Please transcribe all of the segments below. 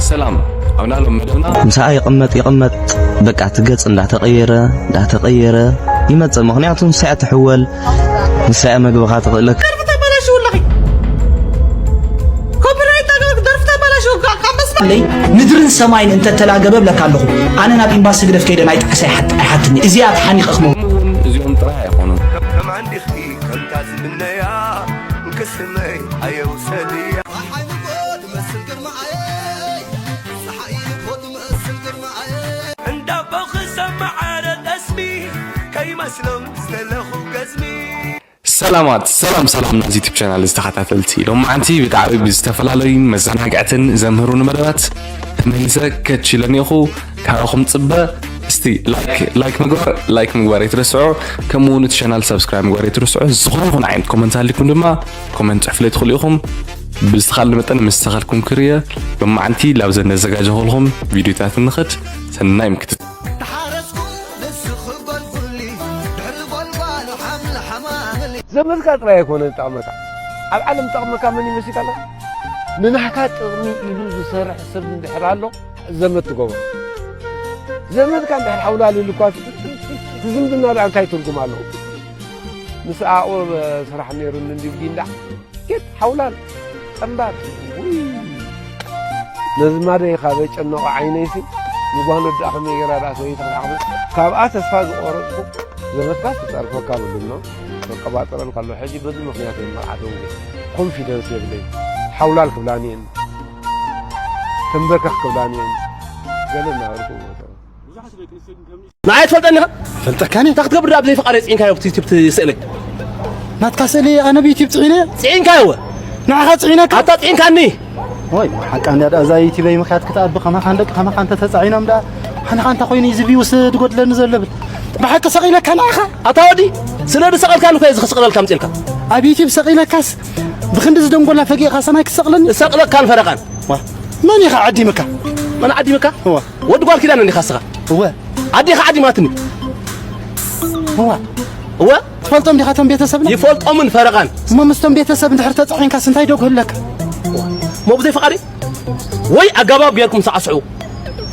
ሰላም፣ ኣብ ናሎም መደብና። ምሳኣ ይቕመጥ ይቕመጥ፣ በቃ እቲ ገጽ እንዳተቐየረ እንዳተቐየረ ይመጽእ። ምኽንያቱ ንሳ እያ ትሕወል፣ ንሳ እያ መግብኻ ትኽእለካ። ደርፊ ተበላሽው ኣለኺ። ኮፒራይት ኣገባብ ደርፊ ተበላሽው ካብ መስመር ለይ ምድርን ሰማይን እንተተላገበ ብለካ ኣለኹ። ኣነ ናብ ኤምባሲ ግደፍ ከይደ ናይ ጣዕሳ ይሓት- ኣይሓትኒ። እዚኣ ተሓኒቐ ክመ ከምኡ እውን እዚኦም ጥራይ ኣይኾኑን። ከማን ዲኺ ከምታ ዝምነያ ክስመይ ኣየውሰድያ። እንዳቦ ክሰማዓረ ጠስሚ ከይመስሎም ዝተለኹ ገዝሚ። ሰላማት ሰላም ሰላም ናዚ ዩቱብ ቻናል ዝተኸታተልቲ፣ ሎማዓንቲ ብጣዕሚ ብዝተፈላለዩን መዘናግዕትን ዘምህሩን መደባት ተመሊሰ ከች ኢለ እኒኹ። ካባኹም ጽበ እስቲ ላይክ ላይክ ምግባር ላይክ ምግባር ኣይትረስዑ። ከምኡ እውን እቲ ቻናል ሳብስክራይብ ምግባር ኣይትረስዑ። ዝኾነ ይኹን ዓይነት ኮመንት ኣሊኩም ድማ ኮመንት ጽሕፍለይ ትኽእሉ ኢኹም። ብዝተኻለ መጠን ምስ ተኻልኩም ክርየ ሎማዓንቲ ላብዘን ነዘጋጀኹልኩም ቪድዮታት ንኽድ። ሰናይ ምክትታል። ተሓረስኩ ንስኺ ጎልጉሊ ድሕሪ ጎልጓሉ ሓምሊ ሓማምሊ። ዘመድካ ጥራይ ኣይኮነን ጠቕመካ። ኣብ ዓለም ጠቕመካ መን ይመስልካ ኣሎ? ንናህካ ጥቕሚ ኢሉ ዝሰርሕ ሰብ እንድሕር ኣሎ ዘመድ ትገብሮ። ዘመድካ እንድሕር ሓውላል ኢሉ እኳ እቲ ዝምድና ደኣ እንታይ ትርጉም ኣለዎ? ምስ ኣኡ ስራሕ ነይሩኒ እንዲዩ ጊንዳዕ ጌት ሓውላል ጠምባር። ውይ፣ ነዚ ማደይ ካብ ዘጨነቖ ዓይነይሲ ንጓኖ ደኣ ከመይ ገይራ ደኣ ሰበይቲ ክትሓቕበ? ካብኣ ተስፋ ዝቖረጽኩ ዘመድካ ክጸርፈካ ብሉና መቀባጠረን ከሎ ሕጂ በዚ ምኽንያት እዮም መርዓ ደንጉ። ኮንፊደንስ የብለይ። ሓውላል ክብላኒ እየን። ተንበርከኽ ክብላኒ እየን። ገለ እናበልኩ እሞቶ። ንዓይ ትፈልጠኒ ኢኻ? ፈልጠካኒ? እንታይ ክትገብር ደኣ ብዘይ ፍቓደይ ጽዒንካዮ ኣብቲ ዩቲዩብ ትስእለይ? ናትካ ስእሊ ኣነ ብዩቲዩብ ጽዒነ? ጽዒንካዮ እወ። ንዓኻ ጽዒነካ? ኣታ ጽዒንካኒ? ወይ፣ ሓቃ እንድያ ደኣ እዛ ዩቲዩበይ ምኽያድ ክትኣቢ ከማኻን ደቂ ከማኻን እንተተጻዒኖም ደኣ፣ ኣነ ኸኣ እንታይ ኮይኑ እዩ እዚ ቪውስ ዝጎድለኒ ዘሎ ብል። ብሓቂ ሰቒለካ ንዓኻ? ኣታ ወዲ፣ ስለ ዝሰቐልካኒ እኮ እየ እዚ ክስቕለልካ ኣምጺኤልካ። ኣብ ዩቲዩብ ሰቒለካስ ብኽንዲ ዝደንጎላ ፈጊእኻ ሰማይ ክትሰቕለኒ? እሰቕለካን ፈረቓን። ዋ፣ መን ኢኻ ዓዲምካ? መን ዓዲምካ? እዋ። ወዲ ጓል ኪዳነ እንዲኻ እስኻ? እወ። ኣዴኻ ዓዲማትኒ። እዋ። እወ። ትፈልጦም ዲኻ እቶም ቤተሰብና? ይፈልጦምን ፈረቓን። እሞ ምስቶም ቤተሰብ እንድሕር ተጻዒንካስ እንታይ ዶ ክህለካ? እሞ ብዘይ ፍቓደይ? ወይ ኣገባብ ጌርኩም ሳዕስዑ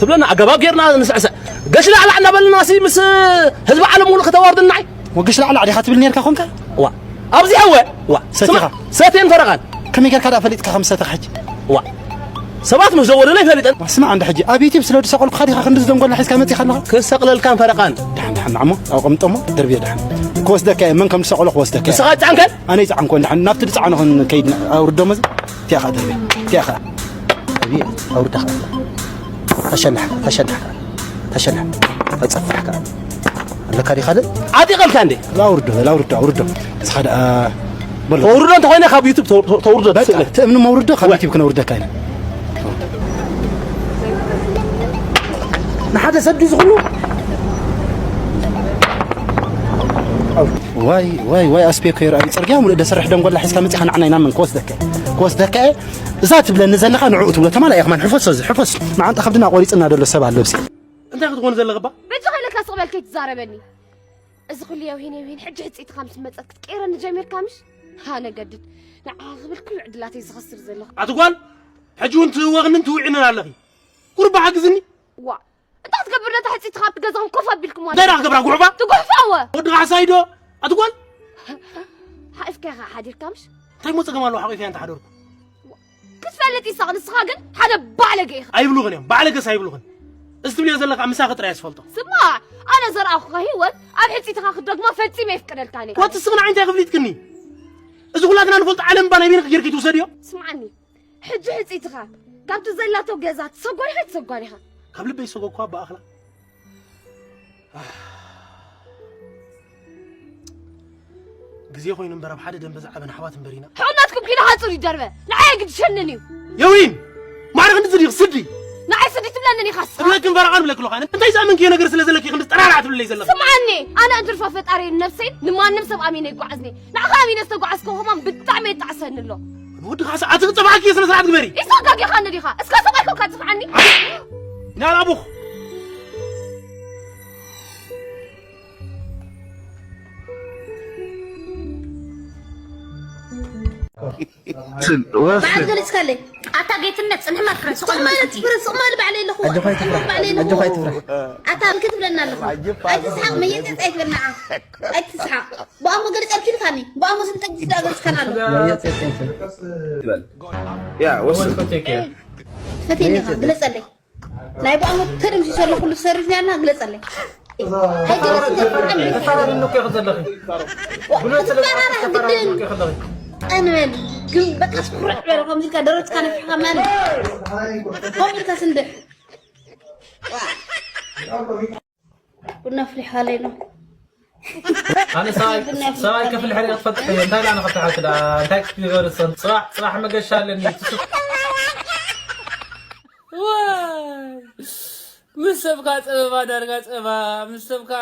ትብለና፣ ኣገባብ ጌርና ንስዕስዕ። ገሽ ላዕላዕ እናበልና ሲ ምስ ህዝቢ ዓለም ሙሉእ ከተዋርድና ኣይ? ወገሽ ላዕላዕ ዲኻ ትብል ኔርካ ኾንካ? እዋ። ኣብዚ እወ። እዋ። ሰቲኻ? ስማ፣ ሰትየን ፈረቓን። ከመይ ጌርካ ደኣ ፈሊጥካ ከም ሰተኻ ሕጂ? እዋ። ሰባት ምስ ዘወደና ይፈሊጠን። ስማዕ እንዳ ሕጂ ኣብ ዩቲዩብ ስለ ዝሰቐልኩኻ ዲኻ ክንዲ ዝደንጎላ ሒዝካ መጺኻ ኣለኻ? ክሰቕለልካን ፈረቓን። ደሓን፣ ደሓን፣ ንዓሞ፣ ኣቐምጦሞ፣ ደርብዮ ደሓን። ክወስደካ እየ፣ መን ከም ዝሰቐሎ ክወስደካ እየ። ንስኻ ይጸዓንከን? ኣነ ይጸዓንኮ፣ ደሓን፣ ናብቲ ዝጸዓኖ ኸን ከይድ፣ ኣውርዶሞ እዚ። እቲኣ ኸኣ ደርብዮ፣ እቲኣ ኸኣ። ደርብዮ፣ ኣውርዳ ኸኣ። ተሸናሕ፣ ተሸናሕ ኸኣ። ተሸናሕ፣ ተጸፍሕ ኸኣ። ኣለካ ዲኻ ካልእ? ዓጢቐልካ እንዴ? ኣውርዶ፣ ኣውርዶ፣ ኣውርዶ። ንስኻ ደኣ በሎ። ተውርዶ እንተኾይነ ካብ ዩቱብ ተው-፣ ተው-፣ ተውርዶ በቃ፣ ትስእለ። ትእምኑ መውርዶ ካብ ዋይ። ዩቱብ ክነውርደካ ኢና። ንሓደ ሰብ ድዩ ዝኹሉ? ዋይ፣ ዋይ፣ ዋይ፣ ኣስቤኮ ይርኣዩ። ጽርግያ ሙሉእ ደሰርሕ ደንጎላ ሒዝካ መጺኻ ንዓና ኢና መን ክወስደካ? ክወስደካ እየ። እዛ ትብለኒ ዘለኻ ንዕኡ ትብሎ ተማላእ እየ ከማን። ሕፈሶ እዚ፣ ሕፈሶ። መዓንጣ ከብድና ቆሪጽና ደሎ ሰብ ኣሎ ብሲ። እንታይ ክትኾን ዘለኽባ? በጃኻ ኢለካ ስቕ በል ከይትዛረበኒ። እዚ ኩሉ የውሂን የውሂን ሕጂ ሕጽይትኻ ምስ መጸት ክትቀይረኒ ጀሚርካ ምሽ? ሃነ ገድድ። ንዓኻ ክብል ኩሉ ዕድላተይ ዝኸስር ዘለኹ። ኣቲ ጓል፣ ሕጂ እውን ትህወኽንን ትውዒንን ኣለኺ። ቁሩብ ሓግዝኒ። ዋ፣ እንታይ ክትገብር ነታ ሕጽይትኻ ኣብቲ ገዛኹም ኮፍ ኣቢልኩማ እንታይ ደኣ ክገብራ ጉሕፋ? ትጉሕፋ እወ። ወድኻ ሓሳይ ዶ? ኣቲ ጓል። ሓቂፍካያ ኢኻ ሓዲርካ ምሽ? እንታይ እሞ ጸገም ኣለዎ ሓቂፈያ እንተ ሓደርኩ? ክትፈልጥ ይሳቕ፣ ንስኻ ግን ሓደ ባዕለገ ኢኻ። ኣይብሉኽን እዮም፣ ባዕለገስ ኣይብሉኽን። እዚ ትብልዮ ዘለኻ ምሳኺ ጥራይ እየ ዝፈልጦ። ስማዕ፣ ኣነ ዘርኣኹኻ ህይወት ኣብ ሕጽይትኻ ክትደግማ ፈጺመ የፍቅደልካን እየ። ዋት እስኺ ንዓይ እንታይ ክፍሊጥክኒ? እዚ ኩላትና ንፈልጦ ዓለም እባ ናይ በይንኺ ጌርኪ ትውሰድዮ? ስምዓኒ፣ ሕጂ ሕጽይትኻ ካብቲ ዘላቶ ገዛ ትሰጓን ኢኻ ኣይትሰጓን ኢኻ? ካብ ልበይ ዝሰጎግኳ ብኣኽላ። ግዜ ኮይኑ እምበር ኣብ ሓደ ደንበ ዝዓበና ኣሕዋት እምበር ኢና። ሕቑናትኩም ኪዳ ሓጹር ይደርበ። ንዓይ ግድሸንን እዩ። የዊን! ማዕረ ክንዲ ዝድይኽ ስዲ! ንዓይ ስዲ ትብለንን ኢኻ እስኻ። እብለክን ፈረቓን እብለክ ኣለኹ ኣነ። እንታይ ዝኣመንክዮ ነገር ስለ ዘለኪ ክንዲ ጠራራዕ ትብለለይ ዘለኺ? ስምዓኒ፣ ኣነ እንትርፋ ፈጣሪን ነብሰይን ንማንም ሰብ ኣሚነ ኣይጓዓዝኒ። ንዓኻ ኣሚነ ዝተጓዓዝኩ ከማን ብጣዕሚ የጣዕሰኒ ኣሎ። ንወዲ ካሳ ኣቲ ክጸፍዓኪ ስነ ስርዓት ግበሪ። ይሰጋጊኻኒ ዲኻ? እስካ ሰብኣይኮ ካጽፍዓኒ? ናራ ኣቡኽ። ስል-፣ ወስድ። መዓት ገሊጽካለይ? ኣታ ጌትነት፣ ጽንሕ ማል ፍረ፣ ስቕ ኢል ስቕ ማለት መልሲ። ፍረ፣ ስቕ ማለት ባዕለይ ኣለኹ። ኣጆኻ ኣይትፍራሕ። ባዕለይ ኣለኹ። ኣጆኻ ኣይትፍራሕ። ኣታ እንክ ትብለና ኣለኹ። ኣይትስሓቕ፣ መየጠጥ ኣይትበልና። ኣይትስሓቕ። ብኣሞ ገለ ጨብጭልካኒ። ብኣሞ ስንጠግ ዝዳ ገጽካና ኣሎ። መየጠጥ ኣይትበል። ትበል። ያ፣ ወስን። ፈቴኒ ኢኻ፣ ግለጸለይ። ናይ ብኣሞ ተደምሲሱ ኣሎ፣ ኩሉ ሰሪዝና ግለጸለይ። ኣይገለጽ ዘፍርዓን ተፋራሪ እኮ ኢኺ ዘለኺ። ጉልበት ስለ ተፋራሪ ተፋራሪ ግድን። እኮ ኢኺ ዘለኺ። ጠንበል፣ ግን በቃ ስኩርዕ በል፣ ከምዚ ኢልካ ደረትካ ነፊሕካ ማለት። ከምኡ ኢልካ ስንድሕ። ቡና ኣፍሊሓለይ ነው። ኣነ ሰብኣይ ቡና ኣፍሊሓለይ። ሰብኣይ ከፍልሕ ሪኣ ትፈልጥ? እንታይ ኢላ ንኸፍልሓልኪ ደኣ? እንታይ ክትገብር? ጽባሕ፣ ጽባሕ መገሻ ኣለኒ። ትሱ-፣ ዋይ! ምስ ሰብካ ጸበባ ዳርጋ ጸባ፣ ምስ ሰብካ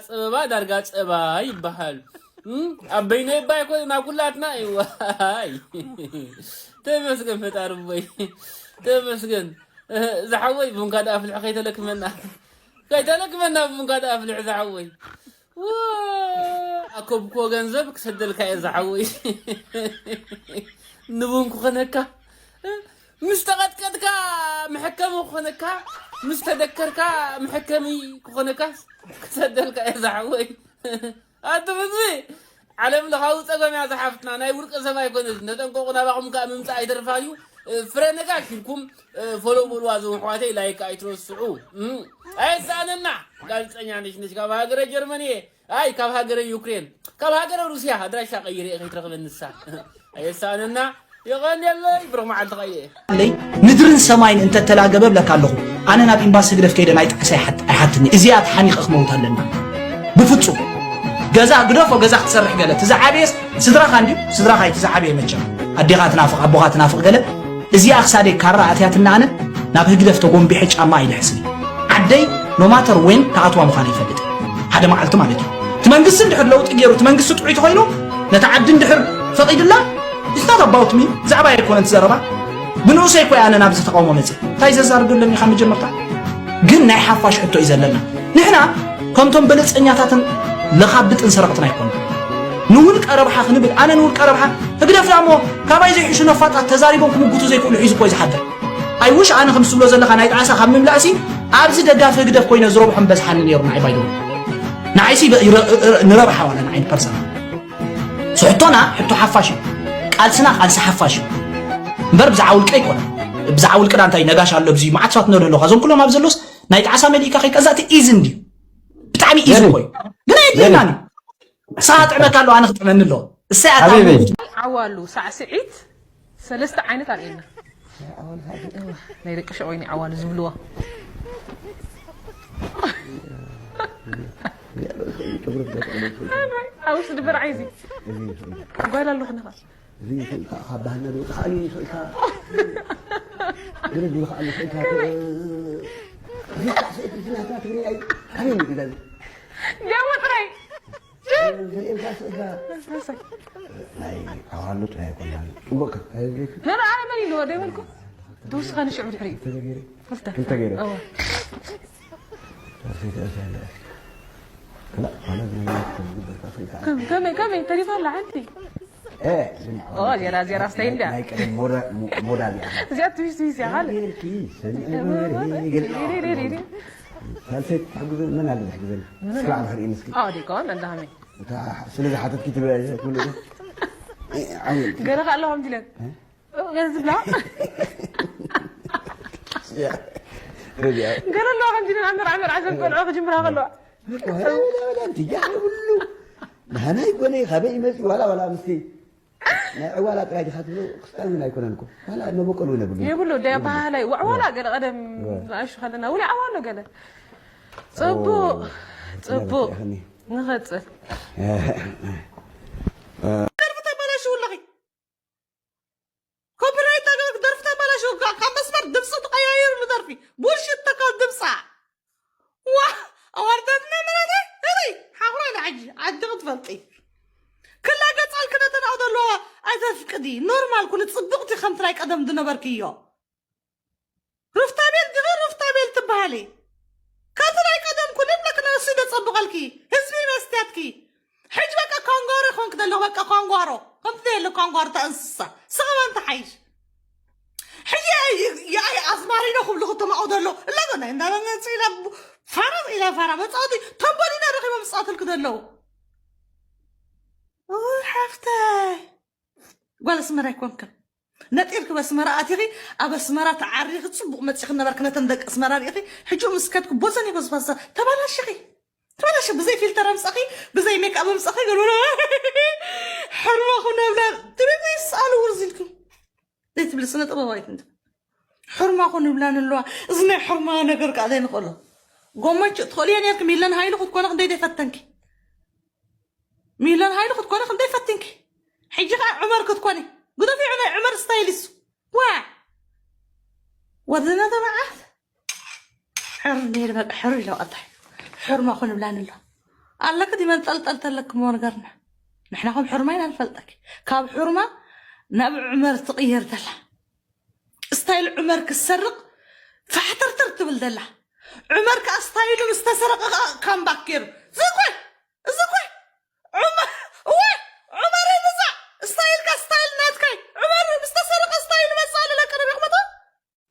ጸበባ ዳርጋ ጸባ ይበሃል። እም? ኣብ በይነይ እባ ኣይኮነን፣ ኣብ ኩላትና እዩ። ዋይ! ተመስገን ፈጣሪ እቦይ። ተመስገን። ዝሓወይ ቡንካ ደኣ ኣፍልሕ ከይተለክመና። ከይተለክመና ቡንካ ደኣ ኣፍልሕ ዝሓወይ። ዋ! ኣከብኮ ገንዘብ ክሰደልካ እየ ዝሓወይ። ንቡን ክኾነካ። ምስ ተቐጥቀጥካ መሐከሚ ክኾነካ፣ ምስ ተደከርካ መሐከሚ ክኾነካ ክሰደልካ እየ ዝሓወይ። ኣቲ ምግቢ ዓለም ለኻዊ ጸገም እያ ዝሓፍትና፣ ናይ ውልቀ ሰብ ኣይኮነን። ነጠንቀቑ፣ ናባኹም ከኣ ምምጻእ ኣይተርፋ እዩ። እ፣ ፍረ ነጋሽ ኢልኩም፣ እ፣ ፎሎ በልዋ እዞም ኣሕዋተይ፣ ላይክ ኣይትረስዑ። እም፣ ኣየሳእነና። ጋዜጠኛ ነሽ ነሽ ካብ ሃገረ ጀርመን እየ። ኣይ፣ ካብ ሃገረ ዩክሬን፣ ካብ ሃገረ ሩስያ ኣድራሻ ቀይረ እየ ከይትረኽበኒ ንሳ። ኣየሳእነና። የቐንየለይ፣ ብሩኽ መዓልቲ ኸየ። ኣለይ፣ ምድርን ሰማይን እንተተላገበ እብለካ ኣለኹ። ኣነ ናብ ኤምባሲ ህግደፍ ከይደ ናይ ጣዕሳ ኣይሓት-፣ ኣይሓትኒ። እዚኣ ተሓኒቐ ክመውት ኣለና። ብፍጹም። ገዛ ግደፎ፣ ገዛ ክትሰርሕ ገለ። እቲ ዝዓበየስ ስድራኻ እንድዩ፣ ስድራኻ እዩ እቲ ዝዓበየ መቸም። ኣዴኻ ትናፍቕ፣ ኣቦኻ ትናፍቕ ገለ። እዚኣ ክሳደይ ካራ ኣትያትና ኣነ ናብ ህግደፍ ተጎንቢሐ ጫማ ኣይልሕስን። ዓደይ no matter when ክኣትዋ ምዃን ይፈልጥ። ሓደ መዓልቲ ማለት እዩ። እቲ መንግስቲ እንድሕር ለውጢ ገይሩ፣ እቲ መንግስቲ ጥዑይ ተኾይኑ፣ ነታ ዓዲ እንድሕር ፈቒድላ፣ it's not about me፣ ብዛዕባ ኣይኮነን እቲ ዘረባ። ብንኡሰይ እኮ ኣነ ናብዚ ተቃውሞ መጽእ። እንታይ ዘዛርብ ኣለኒ ካብ መጀመርታ? ግን ናይ ሓፋሽ ሕቶ እዩ ዘለና። ንሕና ከምቶም በለጸኛታትን ለኻብጥን ሰረቕትን ኣይኮንና። ንውልቀ ረብሓ ክንብል፣ ኣነ ንውልቀ ረብሓ፣ ህግደፍ ዳሞ ካባይ ዘይሕሹ ነፋጣት ተዛሪቦም ክምጉቱ ዘይክእሉ ሒዙ እኮ እዩ ዝሓድር። I wish ኣነ ከም ትብሎ ዘለኻ ናይ ጣዕሳ ካብ ምምላእሲ ኣብዚ ደጋፊ ህግደፍ ኮይነ ዝረብሖም በዝሓኒ ነይሩ ንዓይ ባይደው። ንዓይሲ ብ-፣ ይረ-፣ እ-፣ እ-፣ ንረብሓ ዋላ ንዓይ ፐርሰናል። ስሕቶና ሕቶ ሓፋሽ እዩ። ቃልስና ቃልሲ ሓፋሽ እዩ። እምበር ብዛዕባ ውልቀ ኣይኮነን። ብዛዕባ ውልቅና እንታይ ነጋሽ ኣሎ፣ ኣብዚ መዓት ሰባት ንርኢ ኣለኻ። እዞም ኩሎም ኣብ ዘሎስ ናይ ጣዕሳ መሊእካ ከይቀዛእቲ ኢዚ እንድዩ። ብጣዕሚ ኢዚ ገለ። እኮ እዩ። ግን ኣይድልየናን እዩ። ንስኻ ጥዕመካ ኣለዋ፣ ኣነ ክጥዕመኒ ኣለዎ። እሰይ ኣታ ሓቢቢ። ዓዋሉ ሳዕስዒት ሰለስተ ዓይነት ኣርእየና። እዋ፣ ናይ ደቂ ሸቆይኒ ዓዋሉ ዝብልዋ። ኣብ ውሽጢ ድበር ዓይዚ። ጓል ኣለኹ ንኻ። እዚ ይኽእልካ፣ ካብ ባህልና ዶ ይኽኣል እዩ ይኽእልካ። ገለ ዶ ይኽኣል ይኽእልካ። ከመይ? እዚ ሳዕስዒት ናትና ትግርኛ እዩ። ካበይ መፂኡ ዳዚ? ጃሞ ጥራይ። ዘርእየልካ ስእልካ ናይ ዓዋሉ ጥራይ ኣይኮናን። ጽቡቕ ከ-፣ ንርኣ መን ኢልዎ ዶ ይበልኩ? ተወስኻ ንሽዑ ድሕሪ። ክልተ ገይረ። ክልተ። ክልተ ገይረ። እወ። ከመይ፣ ከመይ፣ ከመይ ተሪፋ ኣላ ሓንቲ? እ፣ ኦ፣ ዜራ፣ ዜራ ስታይ እንድያ። ናይ ቀደም ሞዳ-፣ ሞ-፣ ሞዳ እዚኣ። እዚኣ ትዊስ፣ ትዊስ እያ፣ ካልእ። ጌርኪ፣ ሰሚዐ ወሬ፣ ገለ። ሳልሰይ ትሕግዘ፣ መን ኣለ ዝሕግዘኒ? መን እስኪ ኣለ? ባዕልኺ ርእይኒ እስኪ። ኣዎ፣ ዲኮን፣ እንዳ ሃመይ። እታ ስለ ዝሓተትኪ ትብላ እያ፣ ትብሎ ዶ? እ፣ ዓው ኢልኪ። ገለ ከ ኣለዋ ከምዚ ኢለን? እ? እ፣ ገለ ዝብላ? ያ፣ ረቢያ። ገለ ኣለዋ ከምዚ ኢለን፣ ኣብ መርዓ፣ መርዓ ዘን ቆልዑ ክጅምራ ከለዋ። በቃ፣ ወላ፣ ወላ፣ ወላ፣ እንት፣ ያ፣ ይብሉ። ናህና ይኮነ፣ ካበይ ይመጽእ፣ ዋላ፣ ዋላ፣ ምስቲ ናይ ዕዋላ ጥራይ ዲኻ ትብሎ፣ ክስታን እውን ኣይኮነን እኮ። ዋላ መበቆል እውን የብሉን። የብሉ፣ ዳይ ኣበሃህላይ፣ ዋዕዋላ ገለ ቀደም እወ። ንኣሽቱ ከለና፣ ውለ ዓዋሎ ገለ። ጽቡቕ፣ ኦ፣ ጽቡቕ። ጽቡቕ። ንቐጽል። ደርፊ ተበላሽው ኣለኺ። ኮፒራይት ተገ-፣ ደርፊ ተበላሽው፣ ካብ መስመር ድምፂ ትቐያይርሉ ደርፊ። ቡልሽት ተካል ድምፃ። ዋ፣ ኣዋርዳትና መናተ፣ እሪ፣ ሓኽሮ ኢና ሕጂ፣ ዓዲ ክትፈልጢ። ክላ ገጻል ክነተናኡ ዘለዎ ኣይተፍቅዲ። ኖርማል ኩሉ ጽብቕቲ ከምቲ ናይ ቀደም ዝነበርክዮ። ሩፍታቤል ዲኺ ሩፍታቤል ትበሃሊ። ከምቲ ናይ ቀደም ኩሉ ንብለኪ ነብሲ ደጸብቐልኪ። ህዝቢ መስትያትኪ። ሕጂ በቃ ካንጋሮ ኮንክ ዘለኹ በቃ ካንጋሮ። ከምቲ ዘየለ ካንጋሮ እታ እንስሳ። ስቕ በል እንተ ሓይሽ። ሕጂ ኣይ ኣዝማሪኖ ክብሉ ክተማቑ ዘለዉ እላጎና እንዳበመፅእ ኢላ ፋራ ኢላ ፋራ መፃወቲ ተንበሉና ረኺቦም ዝፃወትልክ ዘለዉ። ኡይ ሓፍተይ፣ ጓል ኣስመራ ኣይኮንክን። ነጢርክ በስመራ ኣቲኺ፣ ኣብ ኣስመራ ተዓሪኺ፣ ጽቡቕ መጺኺ ነበርክ። ነተን ደቂ ኣስመራ ሪኢኺ፣ ሕጂ ምስ ከድክ ቦዘን ይበዝባዛ ተባላሽኺ። ተባላሽ ብዘይ ፊልተር ኣምጻኺ፣ ብዘይ ሜክኣፕ ኣምጻኺ፣ ገለ ሕርማኹ ነብላ ትብሊ ይስኣሉ ውርዝ ኢልኩም። ዘይትብሊ ስነ ጥበባዊት እንት ሕርማኹ ንብላ ንለዋ። እዚ ናይ ሕርማ ነገር ከኣ ዘይንኽእሎ። ጎመቹ ትኽእልዮ ኔርክ። ሚለን ሃይሉ ክትኮነ ክንደይ ዘይፈተንኪ። ሚለን ሃይሉ ክትኮነ ክንደይ ፈቲንኪ። ሕጂ ከኣ ዑመር ክትኮኒ። ግደፊ ናይ ዑመር ስታይል እሱ። ዋ! ወድና ተባዓት። ሕር ነይር በቃ ሕር ኢለው ኣታ። ሕርማኹ ንብላ ንሎ። ኣለክ ዲ መንጠልጠል ተለክ እሞ ንገርና። ንሕና ከም ሕርማ ኢና ንፈልጠክ። ካብ ሕርማ ናብ ዑመር ትቕየር ዘላ። ስታይል ዑመር ክሰርቕ ፋሕተርተር ትብል ዘላ። ዑመር ከኣ ስታይሉ ምስ ተሰረቐ ከኣ ካምባክ ገይሩ። እዚ እኮ፣ እዚ እኮ ዑመር፣ እወ፣ ዑመር ንዛ ስታይልካ ስታይል ናትካይ። ዑመር ምስ ተሰረቐ ስታይሉ መጽእ ኣለ ለቀረብ ይኽመቶ።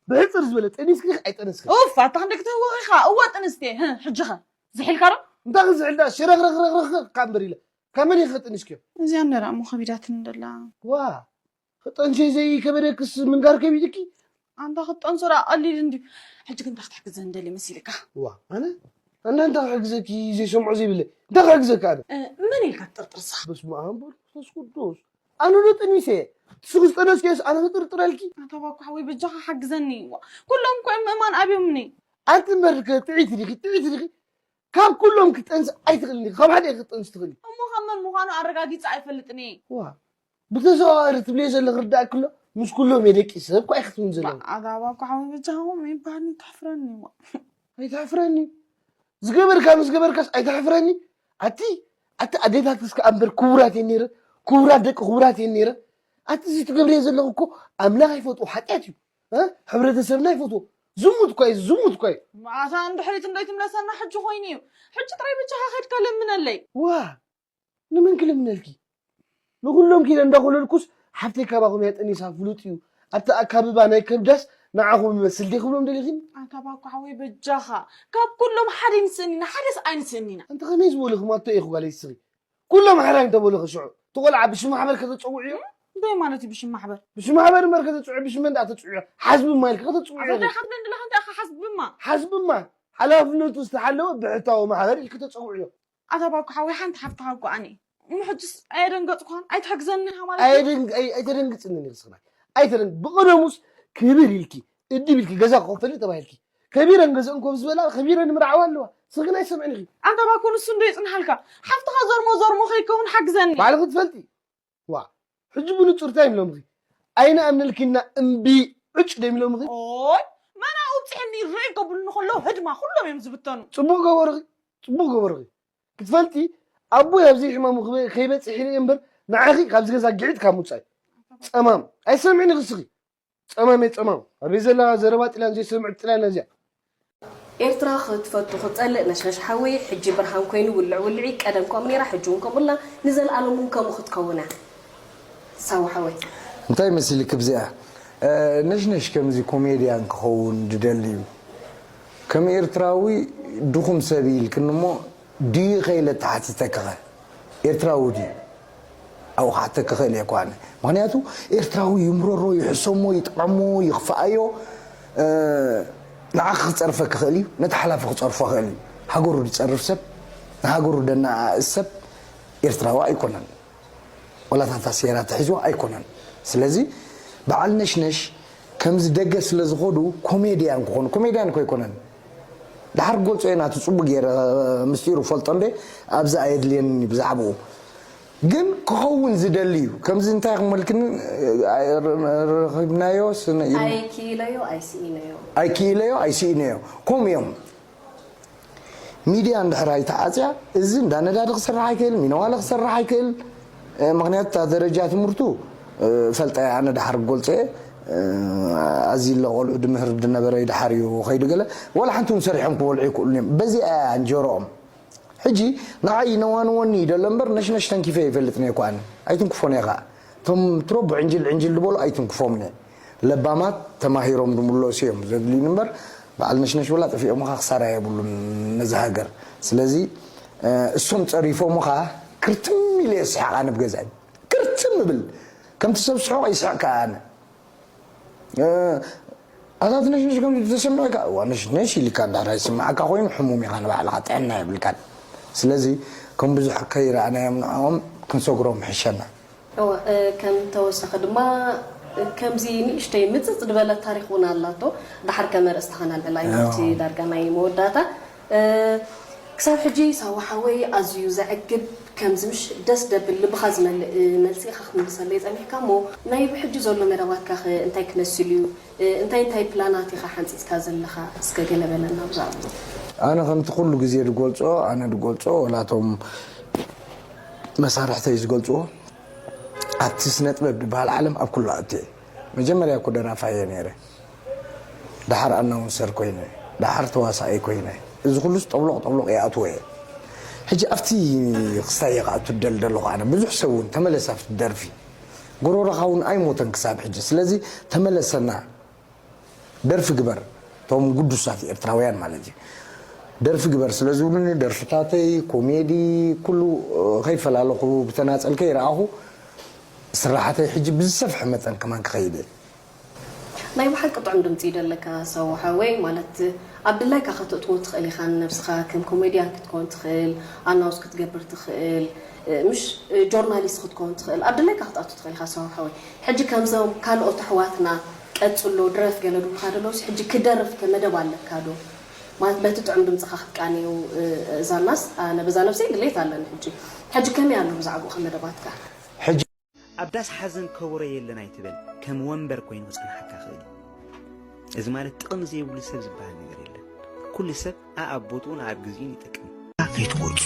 ብሕጽር ዝበለ ጠኒስኪ ዲኺ ኣይጠነስክን? ኡፍ፣ ኣታ ክንደይ ክትህውኽ ኢኻ? እወ፣ ጥንስቲ እየ። ህህ፣ ሕጂ ኸ? ዝሒልካ ዶ? እንታይ ክዝሕል ደኣ? ሽረኽረኽረኽረኽ ካብ እምበር ኢለ። ካብ መን ኢኺ ጠኒስክዮ? እዚኣ እንድያ ደኣ እሞ ከቢዳትኒ ደላ። ዋ፣ ክጠንሲ ዘይከበደክስ ምንጋር ከቢድኪ? ኣንታ ክትጠንሶ ደኣ ቀሊል እንድዩ። ሕጂ ግን እንታይ ክትሕግዘኒ ደሊ መሲልካ? ዋ፣ ኣነ? ኣነ እንታይ ክሕግዘኪ ዘይሰምዖ ዘይብለይ? እንታይ ክሕግዘኪ ኣነ? እ፣ መን ኢልካ ትጥርጥር ንስኻ? በስመ ኣብ ወወልድ ወመንፈስ ቅዱስ። ኣነ ዶ ጠኒሰ እየ? ንስኺ ዝጠነስክዮስ ኣነ ክጥርጥረልኪ? ኣታ ባኮ ሓወይ በጃኻ ሓግዘኒ። ዋ፣ ኩሎም እኮ እዮም ምእማን ኣብዮምኒ። ኣንቲ እምበር ከ ጥዕይቲ ዲኺ? ጥዕይቲ ዲኺ? ካብ ኩሎም ክትጠንሲ ኣይትኽእልን ዲኺ? ካብ ሓደ ኢኺ ክትጠንሲ ትኽእሊ። እሞ ካብ መን ምዃኑ ኣረጋጊጸ ኣይፈልጥን እየ። ዋ፣ ብተዘዋዋሪ ትብልዮ ዘለኺ ርዳእኪ ኣሎ። ምስ ኩሎም እየ ደቂሰ እኮ ኢኺ ትብሊ ዘለኺ። ኣታ ባኮ ሓወይ በጃኹም ይበሃልኒ ተሕፍረኒ። ዋ። ኣይተሕፍረኒ። ዝገበርካ ምስ ገበርካስ ኣይተሕፍረኒ። ኣቲ፣ ኣቲ ኣዴታትስ ከኣ እምበር ክቡራት እየን ነይረን። ክቡራት ደቂ ክቡራት እየን ነይረን። ኣቲ እዚ ትገብርዮ ዘለኺ እኮ ኣምላኽ ኣይፈትዎ ሓጢኣት እዩ። እ? ሕብረተሰብና ኣይፈትዎ። ዝሙት እኳ እዩ፣ ዝሙት እኳ እዩ። ኣታ ንድሕሪት እንዶ ኣይትምለሰና ሕጂ ኮይኑ እዩ። ሕጂ ጥራይ በጃኻ ከድካ ለምነለይ። ዋ፣ ንመን ክልምነልኪ? ንኹሎም ኪደ እንዳኾለልኩስ ሓፍተይ ካባኹም እያ ጠኒሳ ፍሉጥ እዩ። ኣብቲ ኣካብባ ናይ ከብዳስ ንዓኹም ይመስል ዲኹም ደሊኺን? ኣታ ባኮ ሓወይ በጃኻ፣ ካብ ኩሎም ሓደ ይንስእኒና፣ ሓደስ ኣይንስእኒና። ኣንቲ ከመይ ዝበሉኺ ማቶ ኢኹ ጓለይ ስኺ? ኩሎም ሓራይ እንተበሉኺ ሽዑ፣ እቲ ቆልዓ ብሽም ማሕበር ከተጸውዕዮ? እንታይ ማለት እዩ ብሽም ማሕበር? ብሽም ማሕበር እምበር ከተጽውዕዮ፣ ብሽም መን ደኣ ተጽውዕዮ? ሓዝብማ ኢልኪ ከተጽውዕዮ ኣታ ኢኺ። እንታይ ሓዝብን ድለኻ እንታይ ኢኻ ሓዝብማ? ሓዝብማ፣ ሓላፍነቱ ዝተሓለወ ብሕታዊ ማሕበር ኢልኪ ተጸውዕዮ። ኣታ ባኮ ሓወይ ሓንቲ ሓፍትኻ እኮ ኣነ እሞ ሕጅስ ኣየደንገጽኳን? ኣይትሕግዘኒ ኢኻ ማለት እዩ? ኣየደንግ-፣ ኣይ-፣ ኣይተደንግጽንን ኢኺ ስኽና። ኣይተደንግ-፣ ብቐደሙስ ክብር ኢልኪ፣ እድብ ኢልኪ ገዛ ክኸፈልኒ ተባሂልኪ። ከቢረን ገዝአን ኮፍ ዝበላ፣ ከቢረን ይምርዓዋ ኣለዋ። ስኽና ኣይሰምዕን ኢኺ። ኣንታ ባኮ ንሱ እንዶ ይጽንሓልካ። ሓፍትኻ ዞርሞ ዞርሞ ከይከውን ሓግዘኒ። ባዕልኺ ትፈልጢ። ዋ፣ ሕጂ ብንጹር እንታይ ኢሎምኺ? ኣይንኣምነልኪና እምቢ ዕጭ ዶ ኢሎምኺ? ኦይ፣ መን ኣብጽሐኒ ርእ ከብሉኒ ከለዉ ህድማ ኩሎም እዮም ዝብተኑ። ጽቡቕ ገበርኺ፣ ጽቡቕ ገበርኺ። ክትፈልጢ፣ ኣቦይ ኣብዚ ሕማሙ ክበ-፣ ከይበጽሕ ኢለ እየ እምበር፣ ንዓኺ ካብዚ ገዛ ግዕት ካብ ምውጻእ። ጸማም፣ ኣይሰምዕን ኢኺ እስኺ። ጸማም እየ ጸማም። ኣበይ ዘላ ዘረባ ጥልያን ዘይሰምዕ ጥልያን እዚኣ። ኤርትራ ክትፈቱ ክትጸልእ ነሽነሽ ሓወይ፣ ሕጂ ብርሃን ኮይኑ ውልዕ ውልዒ፣ ቀደም ከምኡ ነይራ፣ ሕጂ እውን ከምኡ ኣላ፣ ንዘለኣለም እውን ከምኡ ክትከውን እያ። ሳዋ ሓወይ። እንታይ መሲልክ ብዚኣ? እ፣ ነሽነሽ ከምዚ ኮሜድያን ክኸውን ድደሊ እዩ። ከም ኤርትራዊ ድኹም ሰብ ኢልክኒ እሞ ድዩ ከይለ ተሓቲተክኸ? ኤርትራዊ ድዩ? ኣብኡ ክሓተኪ ክእል እየ እኳ ኣነ። ምኽንያቱ ኤርትራዊ ይምረሮ፣ ይሕሰሞ፣ ይጥዓሞ፣ ይኽፍኣዮ፣ እ፣ ንዓኺ ክጸርፈኪ ክእል እዩ፣ ነቲ ሓላፊ ክጸርፎ ክእል እዩ። ሃገሩ ዝጸርፍ ሰብ፣ ንሃገሩ ደነኣእስ ሰብ ኤርትራዊ ኣይኮነን። ወላ እታ ሴራ ተሒዝዋ ኣይኮነን። ስለዚ በዓል ነሽነሽ ከምዚ ደገ ስለ ዝኸዱ ኮሜድያን ክኾኑ፣ ኮሜድያን እኮ ኣይኮነን። ድሓር ክገልጾ እየ ናቱ ጽቡቅ ገይረ ምስጢሩ ፈልጦ እንደ ኣብዚ ኣየድልየኒ ብዛዕባኡ። ግን ክኸውን ዝደሊ እዩ። ከምዚ እንታይ ክመልክኒ ረኺብናዮ ስነ ኢሉ ኣይክኢለዮ ኣይስኢነዮ። ኣይክኢለዮ ኣይስኢነዮ። ከምኡ እዮም። ሚድያ እንድሕር ኣይተዓፅያ፣ እዚ እንዳ ነዳዲ ክሰርሕ ኣይክእል፣ ሚነዋለ ክሰርሕ ኣይክእል። እ፣ ምኽንያቱ እታ ደረጃ ትምህርቱ፣ እ፣ ፈልጠ ኣነ ድሓር ክገልጾ እየ። እ፣ ኣዚ ኣሎ ቆልዑ ድምህር ድነበረ ድሓር እዩ ከይዱ ገለ፣ ወላ ሓንቲ እውን ሰሪሖም ክበልዑ ኣይክእሉን እዮም። በዚኣ እያ እንጀሮኦም። ሕጂ ንዓይ ነዋንወኒ እዩ ደሎ እምበር፣ ነሽነሽ ተንኪፈ ይፈልጥን እየ እኮ ኣነ። ኣይትንክፎን እየ ኸዓ። እቶም ትረቡ ዕንጅል ዕንጅል ዝበሉ ኣይትንክፎምን እየ። ለባማት ተማሂሮም ዝምለሱ እዮም ዘድልዩኒ እምበር፣ በዓል ነሽነሽ ወላ ጠፊኦምኻ ክሳራ የብሉን ነዚ ሃገር። ስለዚ፣ እ፣ እሶም ጸሪፎምኻ ክርትም ኢለ እየ ስሕቕ ኣነ ብገዛይ። ክርትም እብል። ከምቲ ሰብ ስሑቕ ይስሕቕ ከኣ ኣነ። እ፣ ኣታ ነሽነሽ ከምዚ ተሰሚዑካ፣ እዋ ነሽነሽ ኢልካ እንድሕር ኣይስምዓካ ኮይኑ ሕሙም ኢኻ ንባዕልኻ፣ ጥዕና የብልካን። ስለዚ ከም ብዙሕ ከይረኣናዮም ንዕኦም ክንሰግሮም ይሕሸና። እወ፣ እ፣ ከም ተወሳኺ ድማ፣ እ፣ ከምዚ ንእሽተይ ምጽጽ ዝበለት ታሪኽ እውን ኣላቶ። ደሓር ከም ኣርእስቲ ከነልዕላ ኢና፣ ኣብቲ ዳርጋ ናይ መወዳእታ። እ፣ ክሳብ ሕጂ ሳዋ ሓወይ ኣዝዩ ዘዕግብ፣ ከምዚ ምሽ ደስ ደብል ልብኻ ዝመልእ፣ እ፣ መልሲ ኢኻ ክትምልሰለይ ጸኒሕካ እሞ፣ ናይ ብሕጂ ዘሎ መደባትካኸ እንታይ ክመስል እዩ? እ፣ እንታይ እንታይ ፕላናት ኢኻ ሓንጺጽካ ዘለኻ? እስከ ገለ በለና ብዛዕባኡ። ኣነ ከምቲ ኩሉ ግዜ ዝገልጾ፣ ኣነ ዝገልጾ፣ ወላቶም መሳርሕተይ ዝገልጽዎ፣ ኣብቲ ስነ ጥበብ ዝበሃል ዓለም ኣብ ኩሉ ኣእትየ። መጀመርያ እኮ ደራፋይ እየ ነይረ። ደሓር ኣናውንሰር ኮይነ፣ ደሓር ተዋሳኣይ ኮይነ። እዚ ኩሉስ ጠብሎቕ ጠብሎቕ ይኣትዎ እየ። ሕጂ ኣብቲ ክስታይ እየ ክኣቱ ዝደሊ ዘለኹ ኣነ። ብዙሕ ሰብ እውን ተመለስ ኣብቲ ደርፊ። ጎሮሮኻ እውን ኣይሞተን ክሳብ ሕጂ። ስለዚ ተመለሰና። ደርፊ ግበር። እቶም ግዱሳት ኤርትራውያን ማለት እዩ። ደርፊ ግበር ስለ ዝብሉኒ ደርፍታተይ፣ ኮሜዲ፣ ኩሉ፣ እ፣ ከይፈላለኹ ብተናጸል ከይረኣኹ ስራሓተይ ሕጂ ብዝሰፍሐ መጠን ከማን ክኸይድ እየ። ናይ ብሓቂ ጥዑም ድምጺ እዩ ዘለካ ሳዋ ሓወይ። ማለት ኣብ ድላይካ ከተእትዎ ትኽእል ኢኻ ንነብስኻ። ከም ኮሜድያን ክትከውን ትኽእል፣ ኣናውስ ክትገብር ትኽእል፣ እ፣ ምሽ፣ እ፣ ጆርናሊስት ክትከውን ትኽእል፣ ኣብ ድላይካ ክትኣቱ ትኽእል ኢኻ ሳዋ ሓወይ። ሕጂ ከምዞም ካልኦት ኣሕዋትና ቀጽሎ ድረፍ ገለ ድብሉኻ ዘለውስ ሕጂ ክደርፍ ከ መደብ ኣለካ ዶ? ማለት በቲ ጥዑም ድምጽኻ ክትቃንዩ፣ እ፣ እዛናስ ኣነ በዛ ነብሰይ ድሌት ኣለኒ ሕጂ። ሕጂ ከመይ ኣሎ ብዛዕባኡ ከ መደባትካ? ሕጂ ኣብ ዳስ ሓዘን ከበሮ የለን ኣይትበል፣ ከም ወንበር ኮይኑ ክጸንሓካ ይኽእል እዩ። እዚ ማለት ጥቕሚ ዘይብሉ ሰብ ዝበሃል ነገር የለን። ኩሉ ሰብ ኣኣብ ቦትኡን ኣኣብ ግዜኡን ይጠቅም። ከይትቆርጹ።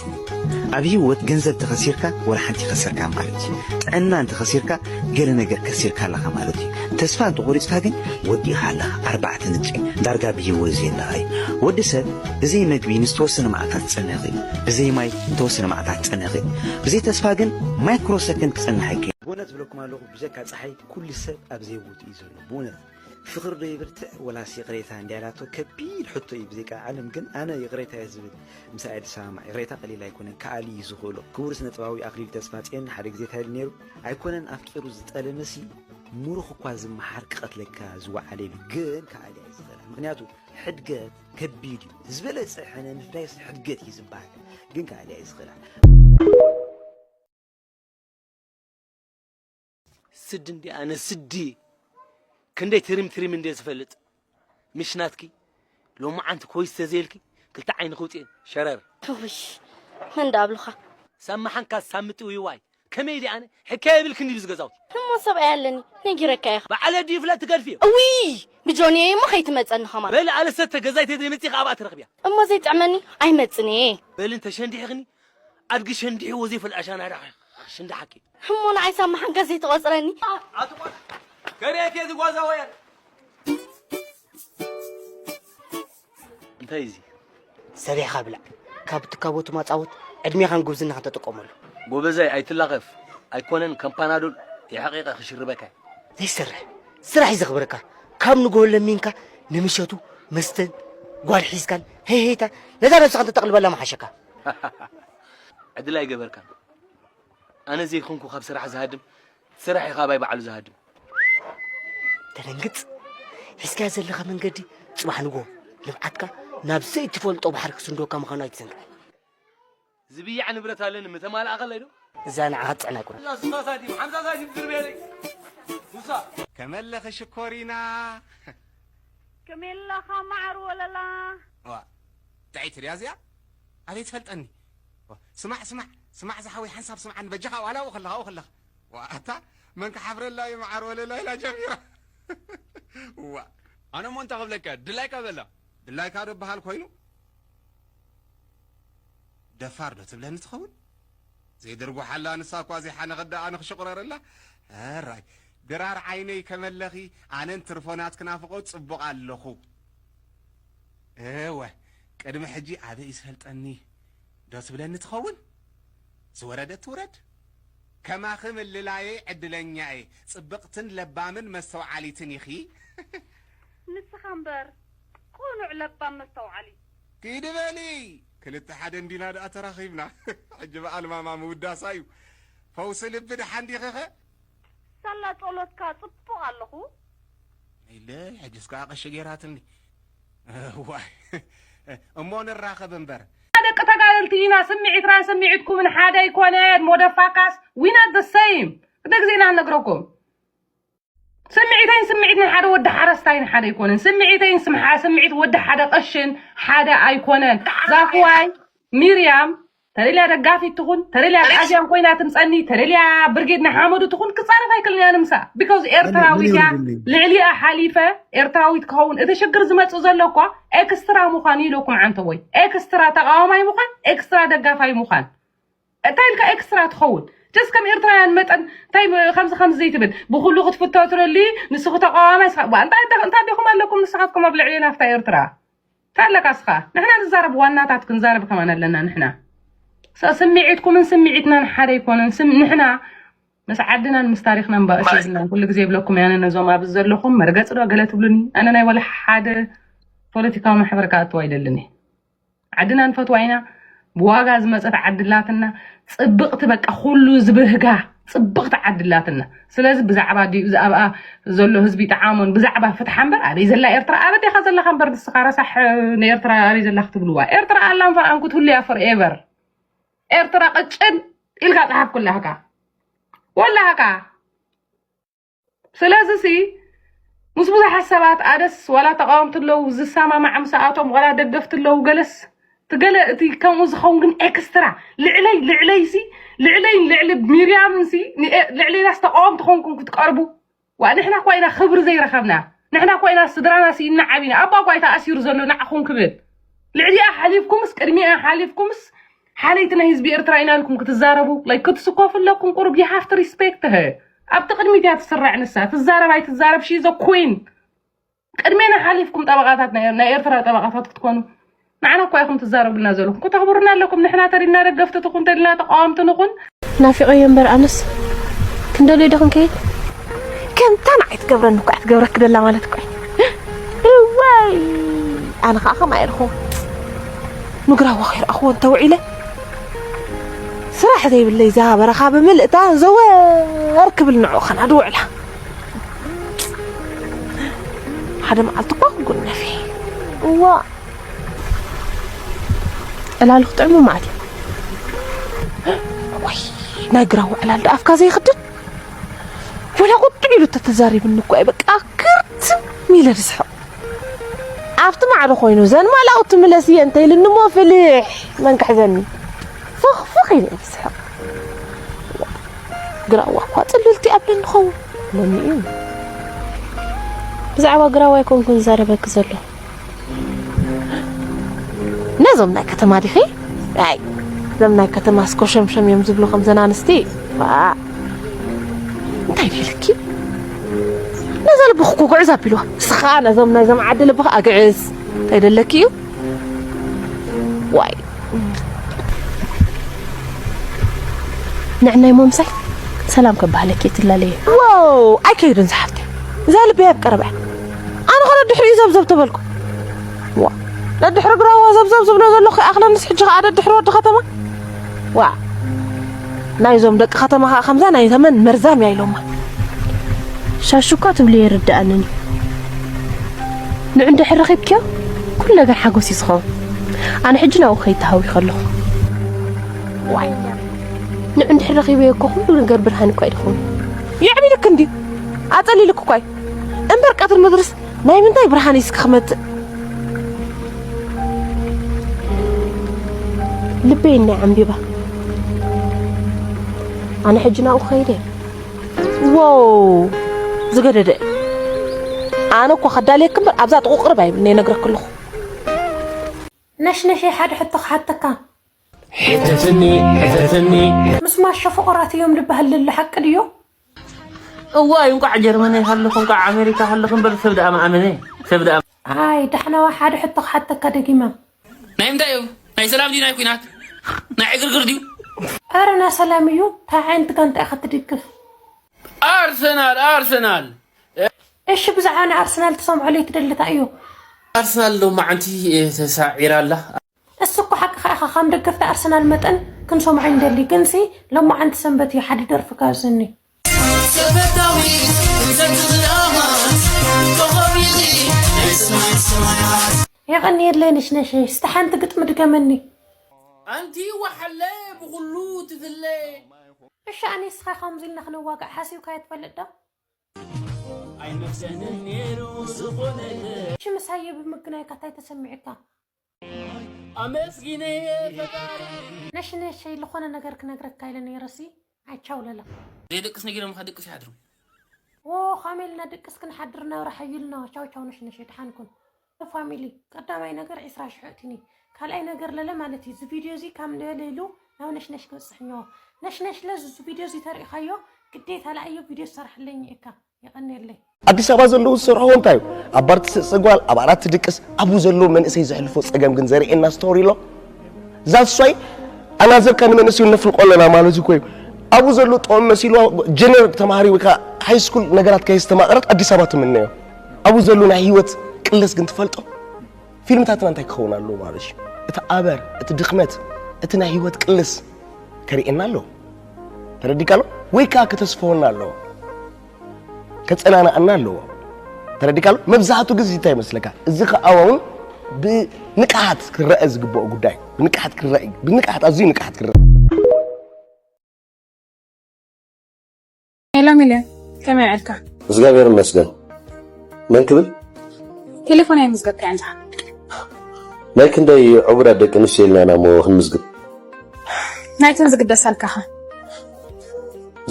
ኣብ ህይወት ገንዘብ ተኸሲርካ ወላ ሓንቲ ከሰርካ ማለት እዩ። ጥዕና እንተኸሲርካ ገለ ነገር ከሲርካ ኣለኻ ማለት እዩ። ተስፋ እንተቆሪጽካ ግን ወዲእኻ ኣለኻ። ኣርባዕተ ነጥቢ ዳርጋ ብህይወት ዘየለኻ እዩ። ወዲ ሰብ ብዘይ መግቢ ንዝተወሰነ መዓልታት ክጸንሕ ይኽእል። ብዘይ ማይ ንተወሰነ መዓልታት ክጸንሕ ይኽእል። ብዘይ ተስፋ ግን ማይክሮ ሰከንድ ክጸንሕ ኣይክእል። ብእውነት እብለኩም ኣለኹ፣ ብጀካ ጸሓይ ኩሉ ሰብ ኣብ ዘይቦትኡ እዩ ዘሎ። ብእውነት ፍቕሪ ዶ ይብርትዕ ወላስ ይቕሬታ እንድያ ኢላቶ ከቢድ ሕቶ እዩ። ብዘይካ ዓለም ግን ኣነ ይቕሬታ እየ ዝብል፣ ምሳይ ኣይትሰማማዕ። ይቕሬታ ቀሊል ኣይኮነን፣ ከኣሊ እዩ ዝኽእሎ። ክቡር ስነ ጥበባዊ ኣኽሊሉ ተስፋጽዮን ሓደ ግዜ እንታይ ኢሉ ነይሩ? ኣይኮነን ኣፍቂሩ ዝጠለመሲ፣ ምሩኽ እኳ ዝመሓር ክቐትለካ ዝወዓለ ኢሉ። ግን ከኣሊ ኣይዝኽእላ። ምኽንያቱ ሕድገት ከቢድ እዩ። ዝበለጸ ሕነ ምፍዳይስ ሕድገት እዩ ዝበሃል። ግን ከኣሊ ኣይዝኽእላ። ስዲ እንዲ ኣነ ስዲ ክንደይ ትሪም ትሪም እንደ ዝፈልጥ ምሽ ናትኪ ሎማዓንቲ ኮይስ ተዘይልኪ ክልተ ዓይኒ ክውፅኤን ሸረር ውይ መን ዳ ኣብሉኻ ሳማሓንካ ሳምጥ ውይዋይ ከመይ ዲ ኣነ ሕካየ የብልክን ድዩ ዝገዛውቲ እሞ ሰብኣይ ኣለኒ ነጊረካ ኢኻ በዓለ ድዩ ፍለጥ ትገድፍዮ እውይ ብጆንየ እሞ ከይትመፀኒ ኸማን በል ኣለ ሰተ ገዛይ ተዘይመፂ ከኣ ኣብኣ ትረኽብያ እሞ ዘይጥዕመኒ ኣይመፅን እየ በል እንተ ሸንዲሕኽኒ ኣድጊ ሸንዲሕዎ ዘይፈልጥ ኣሻና ዳ ሽንዳሓኪ እሞ ንዓይ ሳማሓንካ ዘይትቆፅረኒ ከርእየት እየ ዝጓዛ ወየር እንታይ እዚ ሰሪሕኻ ብላዕ ካብ ትካቦቱ ማፃወት ዕድሜኻን ጉብዝናኻን ተጠቀመሉ ጎበዛይ ኣይትላኸፍ ኣይኮነን ከም ፓናዶል የሕቒቐ ክሽርበካ ዘይሰርሕ ስራሕ እዩ ዘኽብረካ ካብ ንግሆ ለሚንካ ንምሸቱ መስተን ጓል ሒዝካን ሄይሄይታ ነዛ ነብስኻ እንተተቕልበላ ምሓሸካ ዕድል ኣይገበርካን ኣነ ዘይኮንኩ ካብ ስራሕ ዝሃድም ስራሕ እዩ ካባይ ባዕሉ ዝሃድም ተደንግፅ ሒዝካያ ዘለኻ መንገዲ ፅባሕ ንግሆ ልምዓትካ ናብ ዘይትፈልጦ ባሕሪ ክስንደወካ ምዃኑ ኣይትዘንግዕ ዝብያዕ ንብረት ኣለኒ ምተማልኣኸለይ ዶ እዛ ንዓኻ ትፅዕና ኣይኮነ እዛ ስሳ ሳንቲም ሓምሳ ሳንቲም ዝርብየለይ ሙሳ ከመለኺ ሽኮሪና ከመይ ኣለኻ መዓር ወለላ ዋ እንታይ ትሪያ እዚኣ ኣበይ ትፈልጠኒ ዋ፣ ስማዕ ስማዕ ስማዕ ዝሓወይ ሓንሳብ ስምዓኒ በጃኻ ዋላ ኣብኡ ከለኻ ኣብኡ ከለኻ ዋ ኣታ መን ክሓፍረላ እዩ መዓር ወለላ ኢላ ጀሚራ ዋ ኣነ እሞ እንታይ ክብለካ ድላይካ በላ ድላይካ ዶ በሃል ኮይኑ ደፋር ዶ ትብለኒ ትኸውን? ዘይድርጉሓላ ንሳ እኳ ዘይሓነኸት ደኣ ኣነ ክሽቑረረላ? ሕራይ ድራር ዓይነይ ከመለኺ ኣነን ትርፎናት ክናፍቖ ጽቡቕ ኣለኹ። እወ ቅድሚ ሕጂ ኣበይ ዝፈልጠኒ ዶ ትብለኒ ትኸውን? ዝወረደት ትውረድ። ከማኺ ምልላየይ ዕድለኛ እየ። ጽብቕትን ለባምን መስተውዓሊትን ኢኺ። ንስኻ እምበር ቅኑዕ ለባም መስተውዓሊ። ኪዲ በሊ። ክልተ ሓደ እንዲና ደኣ ተራኺብና። ሕጂ በኣል ማማ ምውዳሳ እዩ። ፈውሲ ልቢ ደሓን ዲኺኸ? ሳላ ጸሎትካ ጽቡቕ ኣለኹ። ኢለ ሕጅስ ከኣ ቀሺ ገይራትኒ። ዋይ እሞ ንራኸብ እምበር። ደቂ ተጋደልቲ ኢና። ስምዒትና ስምዒትኩምን ሓደ ኣይኮነን። ሞደፋካስ we not the same። ክደ ግዜ ኢና ንነግረኩም። ስምዒተይን ስምዒትን ሓደ ወዲ ሓረስታይን ሓደ ኣይኮነን። ስምዒተይን ስምዓ ስምዒት ወዲ ሓደ ቀሽን ሓደ ኣይኮነን። ዛፍዋይ ሚርያም ተደልያ ደጋፊት ትኹን፣ ተደልያ ኣዝያን ኮይና ትምፀኒ፣ ተደልያ ብርጌድ ንሓመዱ ትኹን ክፃረፍ ኣይክልን እያ ንምሳ። Because ኤርትራዊት እያ። ልዕሊኣ ሓሊፈ ኤርትራዊት ክኸውን። እቲ ሽግር ዝመፅእ ዘሎ እኳ ኤክስትራ ምዃን እዩ ኢለኩም ዓንተቦይ። ኤክስትራ ተቃዋማይ ምዃን፣ ኤክስትራ ደጋፋይ ምዃን። እንታይ ኢልካ ኤክስትራ ትኸውን? ጀስት ከም ኤርትራውያን መጠን እንታይ ም- ከምዚ ከምዚ ዘይትብል ብኩሉ ክትፍቶ ትደሊ። ንስኹ ተቃዋማይ ስኻ ባ- እንታይ እንታይ እንታይ ዲኹም ኣለኩም ንስኻትኩም ኣብ ልዕሊ ናፍታ ኤርትራ እንታይ ኣለካ ስኻ? ንሕና ንዛረብ ዋናታት ክንዛረብ ከማን ኣለና ንሕና። ሶ ስምዒትኩምን ስምዒትናን ሓደ ኣይኮነን። ስም ንሕና ምስ ዓድናን ምስ ታሪኽናን ባእሲ የብልናን። ኩሉ ግዜ ይብለኩም ያነ ነዞም ኣብዚ ዘለኹም መርገጽ ዶ ገለ ትብሉኒ? ኣነ ናይ ወላ ሓደ ፖለቲካዊ ማሕበር ክኣትው ኣይደልን እየ። ዓድና ንፈትዋ ኢና። ብዋጋ ዝመፀት ዓዲ ኣላትና። ፅብቕቲ በቃ ኩሉ ዝብህጋ ፅብቕቲ ዓዲ ኣላትና። ስለዚ ብዛዕባ ድዩ እዚ ኣብኣ ዘሎ ህዝቢ ይጥዓሞን ብዛዕባ ፍትሓ እምበር ኣበይ ዘላ ኤርትራ ኣበዴኻ ዘለኻ እምበር ንስኻ ረሳሕ ንኤርትራ ኣበይ ዘላ ክትብልዋ ኤርትራ ኣላን ፈርኣን ክትህሉ እያ ፎርኤቨር። ኤርትራ ቅጭን ኢልካ ፀሓፍ ኩላህካ ወላህካ ስለዚ ሲ ምስ ብዙሓት ሰባት ኣደስ ዋላ ተቃወምቲ ኣለዉ ዝሰማማዕ ምስኣቶም ዋላ ደገፍቲ ኣለዉ ገለስ ትገለ እቲ ከምኡ ዝኸውን ግን ኤክስትራ ልዕለይ ልዕለይ ሲ ልዕለይን ልዕሊ ሚርያምን ሲ ልዕሌናስ ተቃወምቲ ኮንኩም ክትቀርቡ ዋ ንሕና እኳ ኢና ክብሪ ዘይረኸብና ንሕና እኳ ኢና ስድራና ስኢና ዓቢና ኣባ እኳ እዩ ተኣሲሩ ዘሎ ንዓኹም ክብል ልዕሊኣ ሓሊፍኩምስ ቅድሚኣ ሓሊፍኩምስ ሓለይቲ ናይ ህዝቢ ኤርትራ ኢና ኢልኩም ክትዛረቡ like ክትስኮፉ ኣለኩም ቁሩብ you have to respect her ኣብቲ ቅድሚት እያ ትስራዕ ንሳ ትዛረብ ኣይትዛረብ she is a queen ቅድሜና ሓሊፍኩም ጠበቃታት ናይ ናይ ኤርትራ ጠበቃታት ክትኮኑ ንዓና እኳ ኢኹም ትዛረቡልና ዘለኹም ከተኽብሩና ኣለኩም ንሕና ተሪና ደገፍቲ ትኹን ተሪና ተቃወምቲ ንኹን ናፊቐዮ እምበር ኣነስ ክንደልዮ ዶ ክንከይድ ከምታ ንዓይ ትገብረኒ እኳ እያ ትገብረኪ ደላ ማለት እኳ እዩ እዋይ ኣነ ከዓ ከምኣ ኢልኹ ምግራዋ ከይረኣኽዎ እንተውዒለ ስራሕ ዘይብለይ እዛ በረኻ ብምልእታ ዘወር ክብል ንዑ ኸና ድውዕላ ሓደ መዓልቲ እኳ ክጉነፊ እዋ ዕላሉ ክጥዕሙ ማለት እዩ ወይ ናይ ግራዋ ዕላል ዳ ኣፍካ ዘይኽድን ወላ ቁጥዕ ኢሉ ተተዛሪብኒ እኳ እዩ በቃ ክርትም ኢለ ዝስሕቕ ኣብቲ ማዕዶ ኮይኑ ዘን ማላው ትምለስ እየ እንተ ኢልኒ እሞ ፍልሕ መን ክሕዘኒ ፍኽፍኽ ኢለ እየ ዝስሕቕ ግራዋ እኳ ፅልልቲ ኣብለኒ ኸውን መኒኡ ብዛዕባ ግራዋ ኣይኮንኩን ዝዛረበኪ ዘሎ ነዞም ናይ ከተማ ዲኺ ኣይ እዞም ናይ ከተማ እስኮ ሸምሸም እዮም ዝብሉ ከምዘን ኣንስቲ እንታይ ደልኪ ነዛ ልብኺ እኮ ጉዕዝ ኣቢልዋ እስኻ ነዞም ናይዞም ዓዲ ልብኺ ኣግዕዝ እንታይ ደለኪ እዩ ዋይ ንዕናይ ሞምሳይ ሰላም ከባህለኪ ትላለየ ዋው ኣይከይድን ዝሓፍተ እዛ ልበይ ኣብ ቀረባ ኣነ ኸ ደድሕሪኡ ዘብዘብ ተበልኩ ዋ ደድሕሪ ግራዋ ዘብዘብ ዝብሎ ዘለኹ ይኣኽለንስ ሕጂ ኸዓ ደድሕሪ ወዲ ኸተማ ዋ ናይዞም ደቂ ኸተማ ኸዓ ኸምዛ ናይ ተመን መርዛም እያ ኢሎማ ሻሹ እኳ ትብልዮ ይርድኣንን እዩ ንዑ እንድሕር ረኺብክዮ ኩሉ ነገር ሓጎስ እዩ ዝኸውን ኣነ ሕጂ ናብኡ ኸይድ ተሃዊኸ ኣለኹ ዋይ ንዑ እንድሕር ረኺበዮ እኮ ኩሉ ነገር ብርሃን እኳ እዩ ዝኸውን የዕቢልክ እንድዩ ኣጸሊልክ እኳ እዩ እምበር ቀትሪ ምድርስ ናይ ምንታይ ብርሃን እዩ እስኪ ክመጽእ ልበይ እኒ ዓምቢባ ኣነ ሕጂ ናብኡ ክኸይደ እየ ዎው ዝገደደ ኣነ እኮ ከዳልየክ እምበር ኣብዛ ጥቑቕርብ ኣይብልነ ይነግረክ ኣለኹ ነሽነሸይ ሓደ ሕቶ ክሓተካ ሕተትኒ ሕተትኒ ምስ ማሾ ፍቑራት እዮም ልበሃል ልሉ ሓቂ ድዮ እዋይ እንቋዕ ጀርመን ሃለኹ እንቋዕ ኣሜሪካ ሃለኹ እምበር ሰብ ደኣ መኣመነ ሰብ ደኣ ኣይ ዳሕናዋ ሓደ ሕቶ ክሓተካ ደጊማ ናይ ምንታይ እዩ ናይ ሰላም ድዩ ናይ ኩናት ናይ ዕግርግር ድዩ ኣረ ና ሰላም እዩ። እንታይ ዓይነት ጋንታ ኢኻ ትድግፍ? ኣርሰናል ኣርሰናል እሺ ብዛዕባ ንኣርሰናል ትሰምዖ ለይ ትደሊ እንታይ እዩ? ኣርሰናል ሎማዓንቲ ተሳዒራ ኣላ። እሱ እኮ ሓቅኻ ኢኻ፣ ከም ደገፍቲ ኣርሰናል መጠን ክንሰምዖ ንደሊ። ግንሲ ሎማዓንቲ ሰንበት እዩ፣ ሓደ ደርፊ ጋብዘኒ። የቐንየለይ ነሽነሸይ፣ እስቲ ሓንቲ ግጥሚ ድገመኒ። ኣንቲ ወሓለ ብኹሉ ትፍለ። እሺ ኣነ ንስኻ ከምዚ ኢልና ክንዋጋእ ሓሲብካዮ ትፈልጥ ዶ? ኣይመስለንን ነይሩ ዝኾነ እሺ ምሳየ ብምግናይካ እንታይ ተሰሚዕካ? ኣመስጊነ ፈጣሪ። ነሽነሸይ ዝኾነ ነገር ክነግረካ ኢለ ነይረሲ። ኣይ ቻው ለላ። ዘይደቅስ ነጊሮም ከድቅስ ይሓድሩ። ዎ ካሜልና ድቅስ ክንሓድር ናብራ ሓይልና። ቻው ቻው ነሽነሸይ ደሓን ኩን። ፋሚሊ ቀዳማይ ነገር ዒስራ ሽሕ እትኒ። ካልኣይ ነገር ለለ ማለት እዩ እዚ ቪድዮ እዚ ካብ ንበለ ኢሉ ናብ ነሽነሽ ክበፅሕ እኒዎ። ነሽነሽ ለዚ እዚ ቪድዮ እዚ ተሪኢኻዮ ግዴታ ለኣዮ ቪድዮ ዝሰርሐለኝ እካ። የቐንየለይ። ኣዲስ ኣበባ ዘለዉ ዝሰርሕዎ እንታይ እዩ? ኣብ ባር ትስዕስዕ ጓል፣ ኣብ ዓራት ትድቅስ፣ ኣብኡ ዘለዉ መንእሰይ ዘሕልፎ ጸገም ግን ዘርእየና ስቶሪ ኣሎ። That's why ኣናዘርካ ንመንእሰዩ ነፍልቆ ኣለና ማለት እኮ እዩ። ኣብኡ ዘሎ ጥዑም መሲልዋ ጀነር ተማሃሪ ወይ ከዓ ሃይ ስኩል ነገራት ከየስተማቐረት ኣዲስ ኣበባ ትምነዮ። ኣብኡ ዘሎ ናይ ህይወት ቅልስ ግን ትፈልጦ? ፊልምታትና እንታይ ክኸውን ኣለዎ ማለት እዩ? እቲ ኣበር፣ እቲ ድኽመት፣ እቲ ናይ ህይወት ቅልስ ከርእየና ኣለዎ። ተረዲካ ኣሎ ወይ ከዓ ከተስፈወና ኣለዎ። ከጸናንኣና ኣለዎ። ተረዲካ ኣሎ። መብዛሕቱ ግዜ እንታይ ይመስለካ? እዚ ከኣ እውን ብንቅሓት ክረአ ዝግብኦ ጉዳይ እዩ። ብንቅሓት ክረአ እዩ። ብንቅሓት ኣዝዩ ንቅሓት ክረአ። ሄሎ ሚልዮን፣ ከመይ ውዕልካ? እግዚኣብሔር ይመስገን። መን ክብል? ቴሌፎን ኣይምዝገብካያን ዲኻ? ናይ ክንደይ ዕቡዳት ደቂ ኣንስትዮ ኢልና ኢና እሞ ክንምዝግብ? ናይተን ዝግደሳልካ ኸ?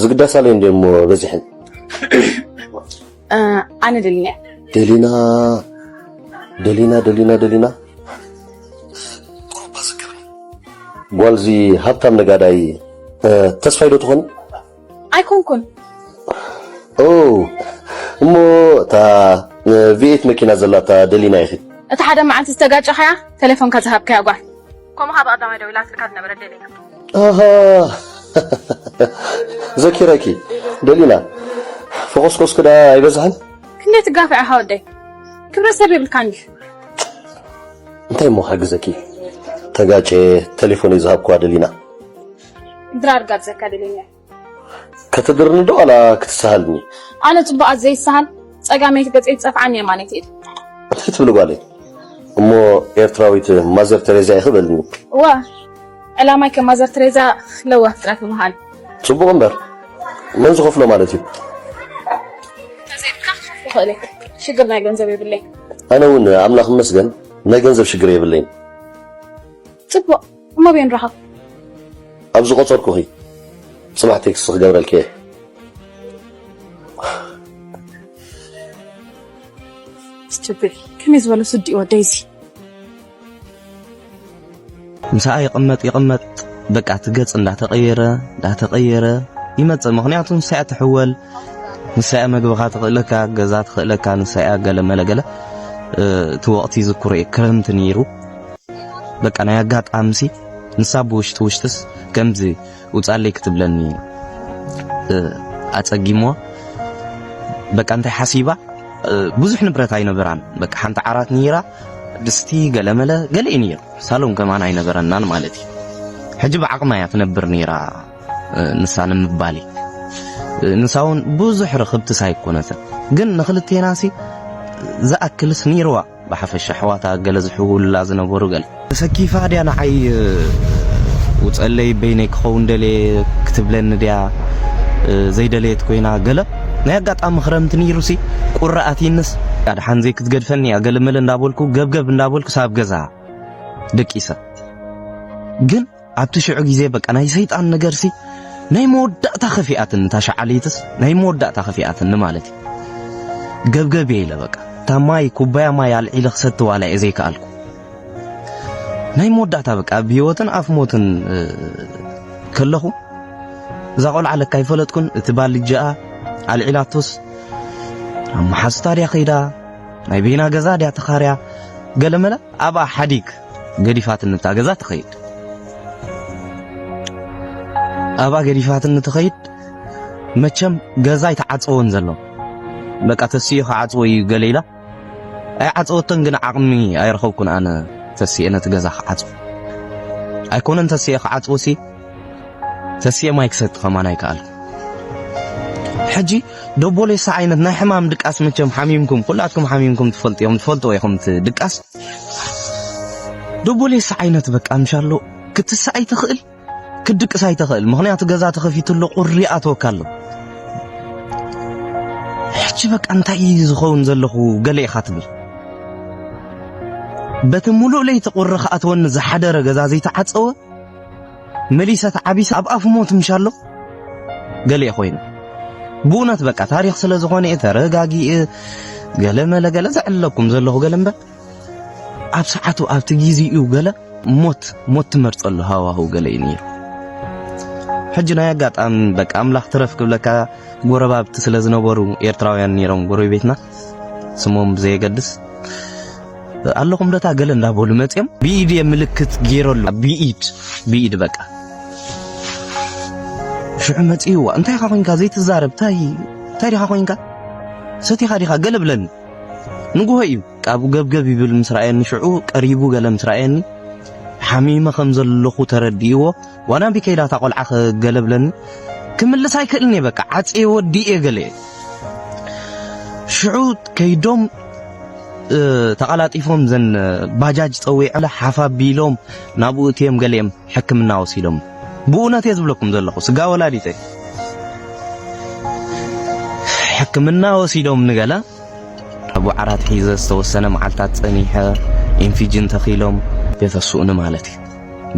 ዝግደሳለይ እንድየ እሞ በዚሐን። እ፣ ኣነ ደሊና እየ። ደሊና ደሊና ደሊና ደሊና ጓልዚ ሃብታም ነጋዳይ እ፣ ተስፋይ ዶ ትኾኒ? ኣይኮንኩን። ኦ እሞ እታ ቪኤት መኪና ዘላታ ደሊና ኢኺ። እቲ ሓደ መዓልቲ ዝተጋጨኻያ ቴሌፎንካ ዝሃብካያ ጓል። ከምኡ ከዓ ብቐዳማይ ደዊላትልካ ዝነበረት ደሊና። ኣሃ ዘኪረኪ ደሊና። ፈኾስኮስኪ ደኣ ኣይበዝሐን? ክንደይ ትጋፍዕ ኢኻ ወደይ? ክብረት ሰብ የብልካን ድዩ? እንታይ እሞ ክሕግዘኪ? ተጋጨ ቴሌፎነይ ዝሃብክዋ ደሊና። ድራር ጋብዘካ ደሊና። ከተድርኒ ዶ ዋላ ክትሰሃልኒ? ኣነ ጽቡቓት ዘይሰሃል፣ ጸጋመይቲ ገጸይ ትጸፍዓኒ የማነይቲ ኢድ። እንታይ ትብሊ ጓለይ? እሞ ኤርትራዊት ማዘር ተሬዛ ኢኺ በልኒ። እወ፣ ዕላማይ ከም ማዘር ተሬዛ ለዋህ ጥራይ ምዃን። ጽቡቕ እምበር መን ዝኸፍሎ ማለት እዩ? ተዘይብልካ ክኸፍሎ ይኽእል እየ። ሽግር ናይ ገንዘብ የብለይ። ኣነ እውን ኣምላኽ ይመስገን ናይ ገንዘብ ሽግር የብለይን። ጽቡቕ፣ እሞ ኣበይ ንራኸብ? ኣብ ዝቖጸርኩኺ ጽባሕ ቴክስት ክገብረልኪ እየ። Stupid፣ ከመይ ዝበለ ስዲ ወደይ እዚ። ምሳኣ ይቕመጥ ይቕመጥ በቃ እቲ ገጽ እንዳተቐየረ እንዳተቐየረ ይመጽእ። ምኽንያቱ ንሳ እያ ትሕወል፣ ንሳ እያ መግብኻ ትኽእለካ፣ ገዛ ትኽእለካ፣ ንሳ እያ ገለ መለ ገለ። እ፣ እቲ ወቕቲ ይዝክሮ እየ፣ ክረምቲ ነይሩ። በቃ ናይ ኣጋጣሚሲ ንሳ ብውሽጢ ውሽጥስ ከምዚ ውጻለይ ክትብለኒ፣ እ፣ ኣጸጊምዋ። በቃ እንታይ ሓሲባ፣ እ፣ ብዙሕ ንብረት ኣይነበራን። በቃ ሓንቲ ዓራት ነይራ፣ ድስቲ፣ ገለመለ፣ ገለ እዩ ነይሩ። ሳሎን ከማን ኣይነበረናን ማለት እዩ። ሕጂ ብዓቕማ እያ ትነብር ነይራ፣ እ፣ ንሳ ንምባል እዩ። እ፣ ንሳ እውን ብዙሕ ርኽብትስ ኣይኮነትን። ግን ንኽልቴናሲ ዝኣክልስ ነይርዋ። ብሓፈሻ ኣሕዋታ ገለ ዝሕውሉላ ዝነበሩ ገለ። ተሰኪፋ ድያ ንዓይ፣ እ፣ ውጸለይ በይነይ ክኸውን ደልየ ክትብለኒ ድያ፣ እ፣ ዘይደለየት ኮይና ገለ። ናይ ኣጋጣሚ ክረምቲ ነይሩሲ ቁሪ ኣትይንስ፣ ኣድሓን ዘይክትገድፈኒ እያ ገለመለ እንዳበልኩ፣ ገብገብ እንዳበልኩ ሳብ ገዛ ደቂሰ። ግን ኣብቲ ሽዑ ግዜ በቃ ናይ ሰይጣን ነገርሲ ናይ መወዳእታ ከፊኣትኒ፣ እታ ሸዓለይትስ ናይ መወዳእታ ከፊኣትኒ ማለት እዩ። ገብገብ እየ ኢለ በቃ እታ ማይ፣ ኩባያ ማይ ኣልዒለ ክሰቲ ዋላ እየ ዘይከኣልኩ። ናይ መወዳእታ በቃ ኣብ ህይወትን ኣፍ ሞትን፣ እ፣ ከለኹ እዛ ቆልዓ ለካ ኣይፈለጥኩን፣ እቲ ባልጃኣ ኣልዒላቶስ ኣብ መሓዙታ ድያ ከይዳ፣ ናይ በይና ገዛ ድያ ተኻርያ፣ ገለመለ ኣብኣ ሓዲግ ገዲፋትኒ እታ ገዛ ትኸይድ። ኣባ ገዲፋትኒ ትኸይድ። መቸም ገዛ ኣይተዓጸወን ዘሎ። በቃ ተስዮ ክዓጽዎ እዩ ገለ ኢላ ኣይዓጸወቶን፣ ግን ዓቕሚ ኣይረኸብኩን ኣነ ተስየ ነቲ ገዛ ክዓጽዎ። ኣይኮነን ተስየ ክዓጽዎ ሲ ተስየ ማይ ክሰቲ ከማን ኣይከኣል። ሕጂ ደቦሌሳ ዓይነት ናይ ሕማም ድቃስ መቸም ሓሚምኩም፣ ኩላትኩም ሓሚምኩም ትፈልጥዮም፣ ትፈልጥዎ ኢኹም እቲ ድቃስ። ደቦሌሳ ዓይነት በቃ ምሻሎ ክትስእ ኣይትኽእል፣ ክትድቅስ ኣይትኽእል። ምኽንያቱ ገዛ ተኸፊቱ ኣሎ፣ ቁሪ ኣትወካ ኣሎ። ሕጂ በቃ እንታይ እዩ ዝኸውን ዘለኹ ገለ ኢኻ ትብል። በቲ ሙሉእ ለይቲ ቁሪ ክኣትወኒ ዝሓደረ ገዛ ዘይተዓጸወ መሊሰ ተዓቢሰ ኣብ ኣፍ ሞት ምሻሎ ገለ ኮይኑ። ብእውነት በቃ ታሪኽ ስለ ዝኾነ እየ ተረጋጊእ ገለ መለ ገለ ዘዕለኩም ዘለኹ ገለ እምበር ኣብ ሰዓቱ ኣብቲ ግዜኡ ገለ ሞት ሞት ትመርጸሉ ሃዋህው ገለ እዩ ነይሩ። ሕጂ ናይ ኣጋጣሚ በቃ ኣምላኽ ትረፍ ክብለካ ጎረባብቲ ስለ ዝነበሩ ኤርትራውያን ነይሮም ጎረቤትና ስሞም ብዘየገድስ ኣለኹም ደታ ገለ እንዳበሉ መጽዮም ብኢድ እየ ምልክት ገይረሉ ብኢድ ብኢድ በቃ ሽዑ መጽይዋ እንታይ ኢኻ ኮንካ ዘይትዛረብ ታይ እንታይ ዲኻ ኮንካ ሰቲኻ ዲኻ ገለ ብለኒ ንጉሆ እዩ ቃቡ ገብገብ ይብል ምስ ረኣየኒ ሽዑ ቀሪቡ ገለ ምስ ረኣየኒ ሓሚመ ከም ዘለኹ ተረዲእዎ ዋና ቢከይዳ እታ ቆልዓ ገለ ብለኒ ክምልስ ኣይክእልን እየ በቃ ዓጽየ ወዲእ እየ ገለ እየ ሽዑ ከይዶም ተቐላጢፎም ዘን ባጃጅ ጸዊዖም ሓፍ ኣቢሎም ናብኡ እትዮም ገሊኦም ሕክምና ወሲዶም። ብእውነት እየ ዝብለኩም ዘለኹ፣ ስጋ ወላዲተይ ሕክምና ወሲዶም ንገለ ኣብ ዓራት ሒዘ ዝተወሰነ መዓልታት ጸኒሐ ኢንፊጅን ተኺሎም የተስኡኒ ማለት እዩ።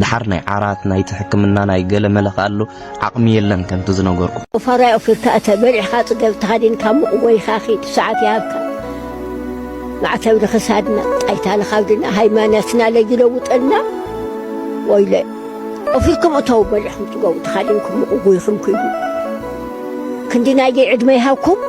ድሓር ናይ ዓራት ናይቲ ሕክምና ናይ ገለ መለ ከኣ ኣሎ ዓቕሚ የለን ከምቲ ዝነገርኩ። ፋራይ ኦፊርካ እተ በሊዕኻ ጽገብ ተኸዲንካ ምቕወይኻ ኺድ ሰዓት ይሃብካ። ማዕተብ ንኽሳድና ጣይታ ንኻብድና ሃይማኖትና ለጊለውጠልና ወይለ ኦፊርኩም እተው በሊዕኹም ጽገቡ ተኸዲንኩም ምቕጉይኹም ክይዱ ክንዲ ናይገይ ዕድመ ይሃብኩም።